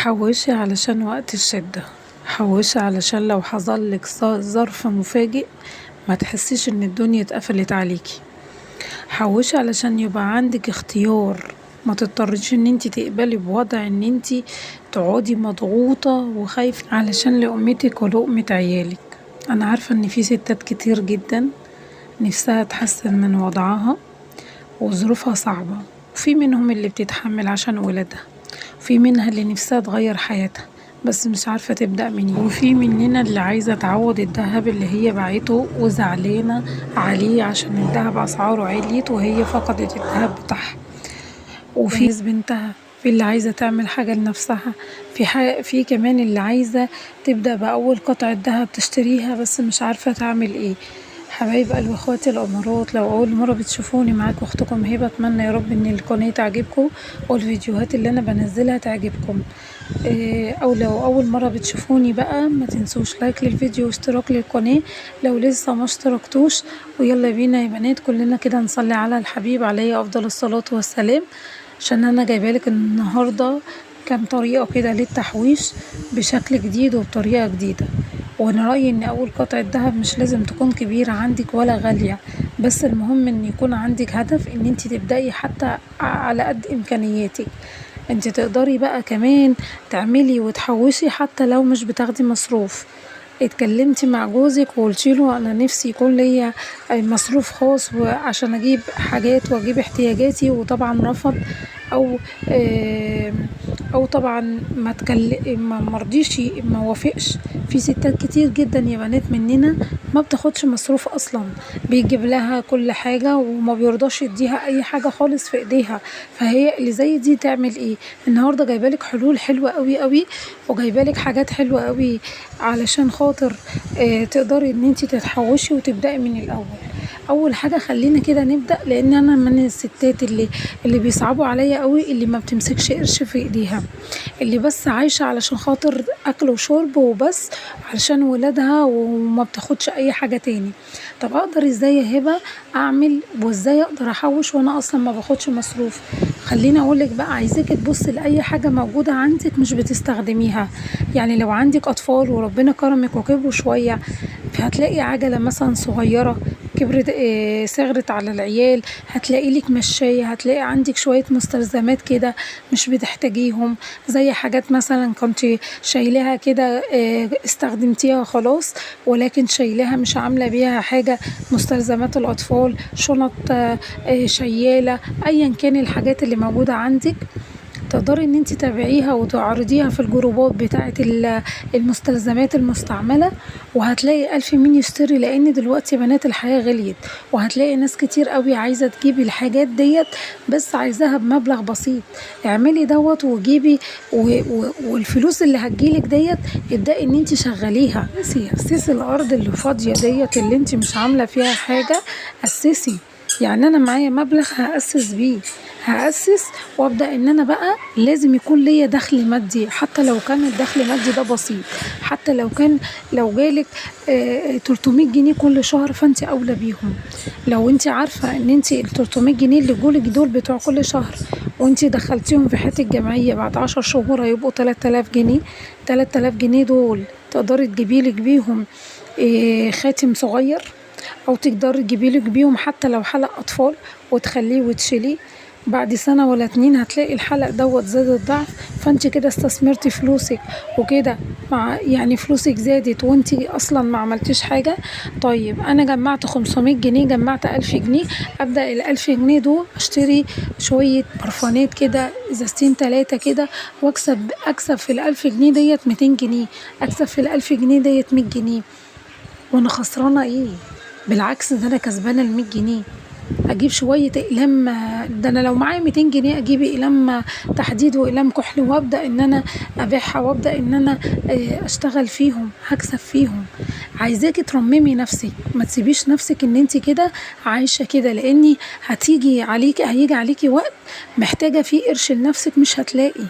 حوشي علشان وقت الشدة، حوشي علشان لو حصل لك ظرف مفاجئ ما تحسيش ان الدنيا اتقفلت عليكي. حوشي علشان يبقى عندك اختيار، ما تضطريش ان انتي تقبلي بوضع ان انتي تقعدي مضغوطة وخايفة علشان لقمتك ولقمة عيالك. انا عارفة ان في ستات كتير جدا نفسها تحسن من وضعها وظروفها صعبة، في منهم اللي بتتحمل عشان ولادها، في منها اللي نفسها تغير حياتها بس مش عارفة تبدأ منين، وفي مننا اللي عايزة تعوض الذهب اللي هي باعته وزعلانة عليه عشان الذهب أسعاره عليت وهي فقدت الذهب بتاعها، وفي بنتها، في اللي عايزة تعمل حاجة لنفسها، في كمان اللي عايزة تبدأ بأول قطعة ذهب تشتريها بس مش عارفة تعمل ايه. حبايب قلب اخواتي الامارات، لو اول مرة بتشوفوني معاكم اختكم هبه، اتمنى يا رب ان القناة تعجبكم والفيديوهات اللي انا بنزلها تعجبكم. او لو اول مرة بتشوفوني بقى ما تنسوش like للفيديو واشتراك للقناة لو لسه ما اشتركتوش. ويلا بينا يا بنات كلنا كده نصلي على الحبيب عليه افضل الصلاة والسلام، عشان انا جايبالك النهارده كام طريقه كده للتحويش بشكل جديد وبطريقة جديدة. وانا رايي ان اول قطعه ذهب مش لازم تكون كبيرة عندك ولا غالية، بس المهم ان يكون عندك هدف ان انت تبداي حتى على قد امكانياتك. انت تقدري بقى كمان تعملي وتحوشي حتى لو مش بتاخدي مصروف. اتكلمتي مع جوزك وقلتي له انا نفسي يكون ليا مصروف خاص وعشان اجيب حاجات واجيب احتياجاتي، وطبعا رفض او طبعا ما مرضيش ما وافقش. في ستات كتير جدا يا بنات مننا ما بتاخدش مصروف اصلا، بيجيب لها كل حاجة وما بيرضاش يديها اي حاجة خالص في ايديها. فهي اللي زي دي تعمل ايه؟ النهارده جايبالك حلول حلوة قوي قوي، وجايبالك حاجات حلوة قوي علشان خاطر تقدري ان انتي تتحوشي وتبدأي من الاول. اول حاجة خلينا كده نبدأ، لان انا من الستات اللي بيصعبوا عليا قوي، اللي ما بتمسكش قرش في ايديها، اللي بس عايشة علشان خاطر اكل وشرب وبس علشان ولادها وما بتاخدش اي حاجة تاني. طب اقدر ازاي يا هبة اعمل وازاي اقدر احوش وانا اصلا ما باخدش مصروف؟ خليني اقولك بقى، عايزاكي تبصي لاي حاجة موجودة عندك مش بتستخدميها. يعني لو عندك اطفال وربنا كرمك وكبروا شوية، فهتلاقي عجلة مثلا صغيرة كبرت، صغرت على العيال، هتلاقي لك مشاية، هتلاقي عندك شوية مستلزمات كده مش بتحتاجيهم، زي حاجات مثلا كنت شايلاها كده، استخدمتيها خلاص ولكن شايلاها مش عاملة بيها حاجة، مستلزمات الأطفال، شنط، شيالة، أيا كان الحاجات اللي موجودة عندك تقدري ان انت تبيعيها وتعرضيها في الجروبات بتاعه المستلزمات المستعملة، وهتلاقي الف مين يشتري، لان دلوقتي بنات الحياة غليت، وهتلاقي ناس كتير قوي عايزة تجيب الحاجات ديت بس عايزاها بمبلغ بسيط. اعملي دوت وجيبي والفلوس اللي هتجيلك ديت ابدأي ان انت شغليها. اسسي الارض اللي فاضية ديت اللي انت مش عاملة فيها حاجة، اسسي. يعني انا معايا مبلغ هأسس بيه، هأسس وابدأ ان انا بقى لازم يكون ليا دخل مادي، حتى لو كان الدخل المادي ده بسيط، حتى لو كان لو جالك 300 جنيه كل شهر فانت اولى بيهم. لو انت عارفة ان انت ال 300 جنيه اللي جولك دول بتوع كل شهر وانت دخلتيهم في حتة جمعية، بعد 10 شهور هيبقوا 3000 جنيه. 3000 جنيه دول تقدري تجيبيلك بيهم خاتم صغير، او تقدري تجيبيلك بيهم حتى لو حلق اطفال وتخليه وتشيليه. بعد سنة ولا اتنين هتلاقي الحلق دوت زاد الضعف، فانت كده استثمرتي فلوسك وكده مع يعني فلوسك زادت وانت اصلا ما عملتيش حاجة. طيب انا جمعت 500 جنيه، جمعت 1000 جنيه، ابدأ ال1000 جنيه دول اشتري شوية برفانات كده، ازازتين تلاتة كده، واكسب، اكسب في ال1000 جنيه ديت 200 جنيه، اكسب في ال1000 جنيه ديت 100 جنيه، وانا خسرانة ايه؟ بالعكس ده انا كسبانة ال100 جنيه. اجيب شوية اقلام، ده انا لو معايا 200 جنيه اجيب اقلام تحديد واقلام كحل وابدأ ان انا ابيعها وابدأ ان انا اشتغل فيهم، هكسب فيهم. عايزاكي ترممي نفسك، ما تسيبيش نفسك ان انت كده عايشة كده، لاني هيجي عليكي وقت محتاجة فيه قرش لنفسك مش هتلاقي.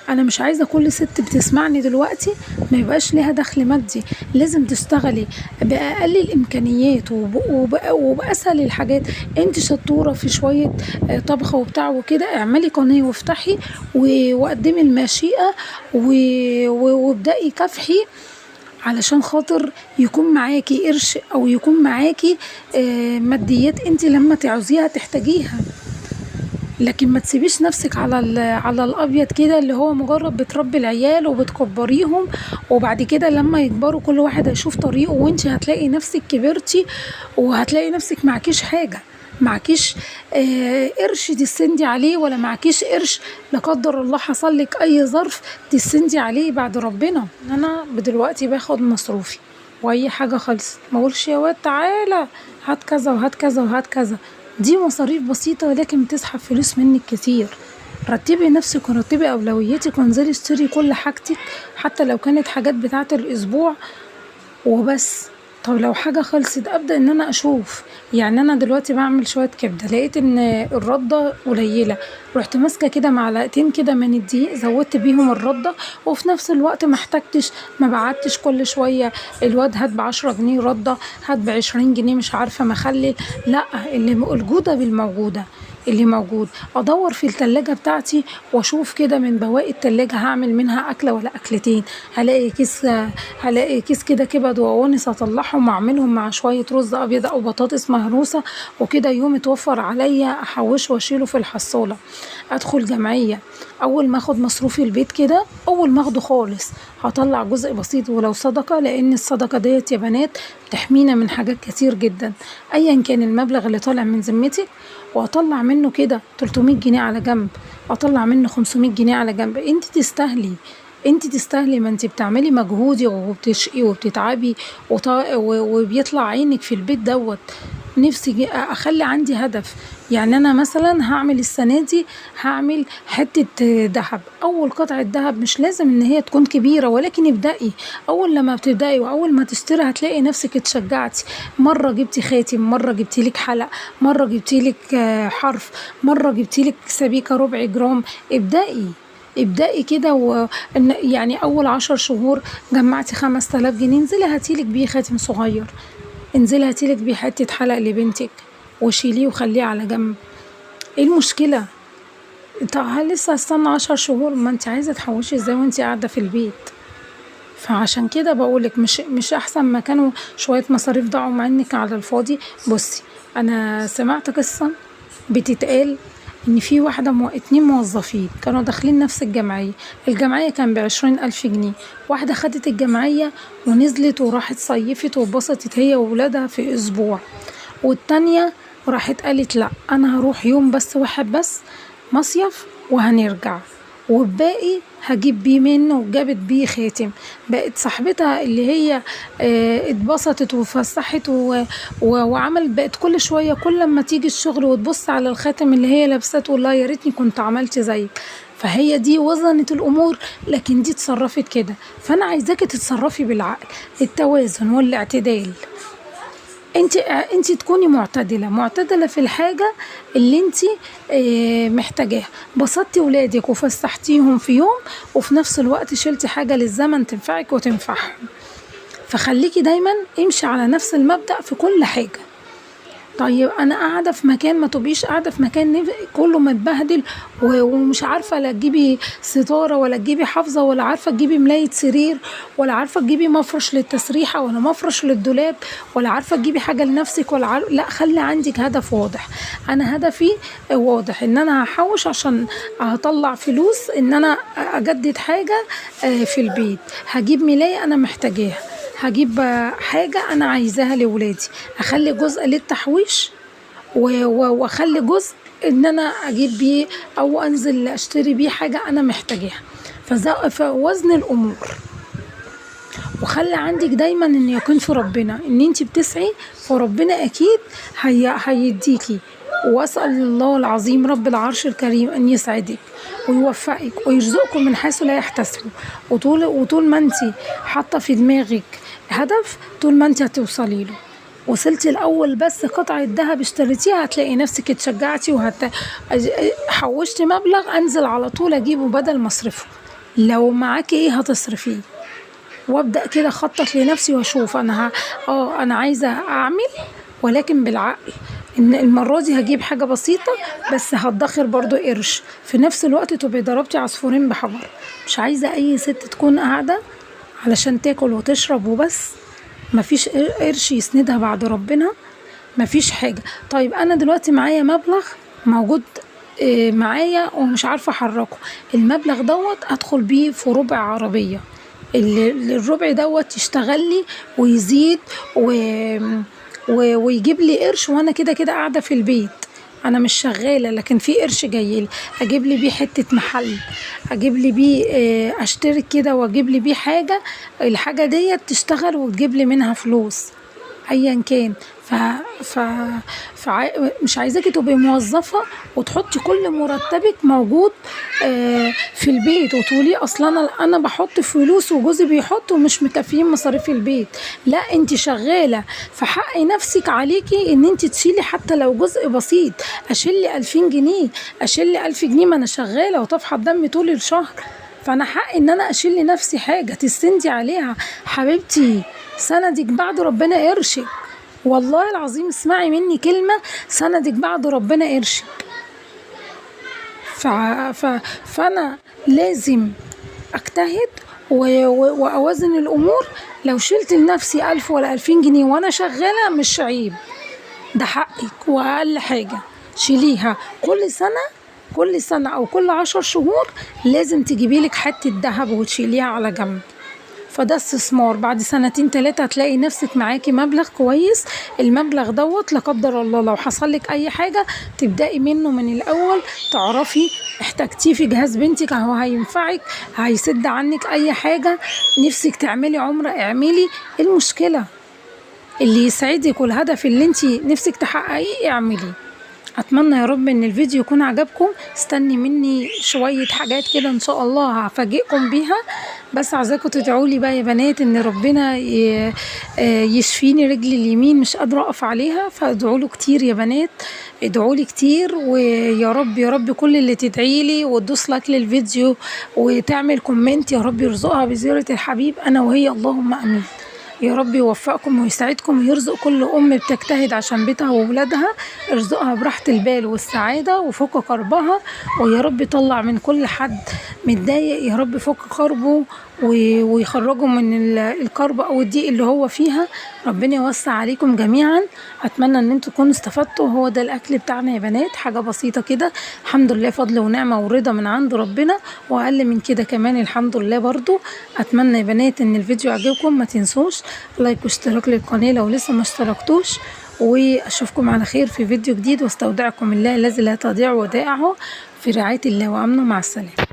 انا مش عايزه كل ست بتسمعني دلوقتي ما يبقاش ليها دخل مادي، لازم تشتغلي باقل الامكانيات وباسهل الحاجات. انت شطوره في شوية طبخه وبتاع وكده، اعملي قناة وافتحي وقدمي المشيئة وابدأي كافحي علشان خاطر يكون معاكي قرش او يكون معاكي ماديات انت لما تعوزيها تحتاجيها. لكن ما تسيبيش نفسك على الابيض كده، اللي هو مجرد بتربي العيال وبتكبريهم، وبعد كده لما يكبروا كل واحد هيشوف طريقه، وانت هتلاقي نفسك كبرتي وهتلاقي نفسك معكيش حاجة، معكيش قرش تسندي عليه، ولا معكيش قرش لا قدر الله حصل لك اي ظرف تسندي عليه بعد ربنا. انا دلوقتي باخد مصروفي واي حاجة خالص، ما اقولش يا واد تعالى هات كذا وهات كذا وهات كذا، دي مصاريف بسيطة ولكن بتسحب فلوس منك كتير. رتبي نفسك ورتبي أولوياتك وانزلي اشتري كل حاجتك حتى لو كانت حاجات بتاعة الأسبوع وبس. طب لو حاجة خلصت أبدأ إن أنا أشوف، يعني أنا دلوقتي بعمل شوية كبدة، لقيت إن الردة قليلة، رحت ماسكة كده معلقتين كده من الدقيق زودت بيهم الردة، وفي نفس الوقت ما احتجتش، ما بعتش كل شوية الواد هات ب10 جنيه ردة، هات ب20 جنيه مش عارفة مخلل، لا، اللي الجودة بالموجودة اللي موجود. ادور في التلاجة بتاعتي واشوف كده من بواقي التلاجة هعمل منها اكلة ولا اكلتين، هلاقي كيس كده كبد وقوانص اطلعهم واعملهم مع شوية رز ابيض او بطاطس مهروسة وكده، يوم اتوفر عليا احوشه واشيله في الحصالة. ادخل جمعية، اول ما اخد مصروفي البيت كده، اول ما اخده خالص هطلع جزء بسيط ولو صدقة، لان الصدقة ديت يا بنات بتحمينا من حاجات كتير جدا، ايا كان المبلغ اللي طالع من ذمتك، واطلع منه كده 300 جنيه على جنب، اطلع منه 500 جنيه على جنب. انت تستاهلي، انت تستاهلي، ما انت بتعملي مجهودي وبتشقي وبتتعبي وبيطلع عينك في البيت دوت. نفسي اخلي عندي هدف، يعني انا مثلا هعمل السنة دي هعمل حتة ذهب، اول قطعه ذهب مش لازم ان هي تكون كبيرة، ولكن ابدأي. اول لما بتبدأي واول ما تشتري هتلاقي نفسك اتشجعتي، مرة جبتي خاتم، مرة جبتي لك حلق، مرة جبتي لك حرف، مرة جبتي لك سبيكه ربع جرام. ابدأي ابدأي كده، يعني اول 10 شهور جمعتي 5000 جنيه، انزلي هاتيلك بيه خاتم صغير، انزلي هاتيلك بيه حتة حلق لبنتك وشيليه وخليه على جنب. ايه المشكلة؟ طب هل لسه هستنى 10 شهور؟ ما انت عايزة تحوشي ازاي وانت قاعدة في البيت؟ فعشان كده بقولك مش احسن ما كانوا شوية مصاريف ضاعوا منك على الفاضي. بصي، انا سمعت قصة بتتقال ان في واحدة 2 موظفين كانوا داخلين نفس الجمعية، الجمعية كان ب20,000 جنيه، واحدة خدت الجمعية ونزلت وراحت صيفت واتبسطت هي وولادها في اسبوع، والتانية راحت قالت لا انا هروح يوم بس واحد بس مصيف وهنرجع، والباقي هجيب بيه منه، وجابت بيه خاتم. بقت صاحبتها اللي هي اتبسطت وفسحت وعملت، بقت كل شوية كل لما تيجي الشغل وتبص على الخاتم اللي هي لابسته والله يا ريتني كنت عملت زيك. فهي دي وزنت الامور، لكن دي اتصرفت كده. فانا عايزاكي تتصرفي بالعقل، التوازن والاعتدال. انت تكوني معتدلة، معتدلة في الحاجة اللي انت محتاجاها. بسطتي ولادك وفسحتيهم في يوم، وفي نفس الوقت شلتي حاجة للزمن تنفعك وتنفعهم. فخليكي دايما امشي على نفس المبدأ في كل حاجة. طيب انا قاعدة في مكان، ما تبقيش قاعدة في مكان كله متبهدل ومش عارفه لا تجيبي ستارة ولا تجيبي حافظه ولا عارفه تجيبي ملايه سرير ولا عارفه تجيبي مفرش للتسريحه ولا مفرش للدولاب ولا عارفه تجيبي حاجة لنفسك ولا لا، خلي عندك هدف واضح. انا هدفي واضح ان انا هحوش عشان هطلع فلوس ان انا اجدد حاجة في البيت، هجيب ملايه انا محتاجاها، هجيب حاجة أنا عايزاها لولادي، أخلي جزء للتحويش وأخلي جزء إن أنا أجيب بيه أو أنزل أشتري بيه حاجة أنا محتاجاها. فوزن الأمور، وخلي عندك دايما إن يكون في ربنا، إن أنت بتسعي فربنا أكيد هيديكي. وأسأل الله العظيم رب العرش الكريم أن يسعدك ويوفقك ويرزقكم من حيث لا يحتسبوا. وطول ما أنت حاطة في دماغك هدف، طول ما انت هتوصلي له. وصلتي الاول بس قطعه ذهب اشتريتيها هتلاقي نفسك اتشجعتي حوشتي مبلغ انزل على طول اجيبه بدل ما اصرفه. لو معاكي ايه هتصرفيه. وابدا كده اخطط لنفسي واشوف انا انا عايزه اعمل، ولكن بالعقل، ان المرة دي هجيب حاجة بسيطة بس هدخر برضو قرش، في نفس الوقت تبقي ضربتي عصفورين بحجر. مش عايزه اي ست تكون قاعدة علشان تاكل وتشرب وبس، مفيش قرش يسندها بعد ربنا، مفيش حاجة. طيب انا دلوقتي معايا مبلغ موجود معايا ومش عارفه احركه، المبلغ دوت ادخل بيه في ربع عربية، الربع دوت يشتغل لي ويزيد ويجيب لي قرش، وانا كده كده قاعدة في البيت، انا مش شغالة لكن في قرش جاي لي، اجيب لي بيه حتة محل، اجيب لي بيه اشترك كده واجيب لي بيه حاجة، الحاجة ديت تشتغل وتجيب لي منها فلوس ايا كان. ف ف مش عايزاكي تبقي موظفة وتحطي كل مرتبك موجود في البيت وتقولي اصلا انا بحط فلوس وجوزي بيحط ومش مكفيين مصاريف البيت. لا، انت شغالة، فحق نفسك عليكي ان انت تشيلي حتى لو جزء بسيط. اشيل 2000 جنيه، اشيل 1000 جنيه، ما انا شغالة وطافحه الدم طول الشهر، فانا حق ان انا اشيل لنفسي حاجة تستندي عليها. حبيبتي سندك بعد ربنا قرشك، والله العظيم اسمعي مني كلمة، سندك بعد ربنا قرشك. فأنا لازم اجتهد وأوازن الأمور. لو شلت لنفسي 1000 ولا 2000 جنيه وأنا شغالة مش عيب، ده حقك، وأقل حاجة شيليها كل سنة، كل سنة أو كل 10 شهور لازم تجيبيلك حتة دهب وتشيليها على جنب. فده استثمار، بعد 2 3 هتلاقي نفسك معاكي مبلغ كويس. المبلغ دوت لا قدر الله لو حصل لك اي حاجة تبدأي منه من الاول، تعرفي احتاجتيه في جهاز بنتك اهو هينفعك، هيسد عنك اي حاجة، نفسك تعملي عمرة اعملي. المشكلة اللي يسعدك والهدف اللي انتي نفسك تحققيه اعمليه. اتمنى يا رب ان الفيديو يكون عجبكم. استني مني شوية حاجات كده ان شاء الله هفاجئكم بيها، بس عايزاكم تدعوا لي بقى يا بنات ان ربنا يشفيني رجلي اليمين، مش قادرة اقف عليها، فادعوا له كتير يا بنات، ادعوا لي كتير، ويا رب يا رب كل اللي تدعي لي وتدوس like للفيديو وتعمل comment يا رب يرزقها بزيارة الحبيب انا وهي، اللهم امين. يا رب يوفقكم ويسعدكم ويرزق كل أم بتجتهد عشان بيتها وولادها، ارزقها براحة البال والسعادة وفك كربها، ويا رب يطلع من كل حد متضايق يا رب فك كربه ويخرجه من الكرب أو الضيق اللي هو فيها. ربنا يوسع عليكم جميعا. أتمنى إن انتوا تكونوا استفدتوا. هو ده الأكل بتاعنا يا بنات، حاجة بسيطة كده الحمد لله، فضل ونعمة ورضا من عند ربنا، وأقل من كده كمان الحمد لله برضو. أتمنى يا بنات إن الفيديو عجبكم، ما تنسوش like واشتراك للقناة لو لسه ما اشتركتوش، واشوفكم على خير في فيديو جديد، واستودعكم الله الذي لا تضيع ودائعه، في رعاية الله وامنه، مع السلامة.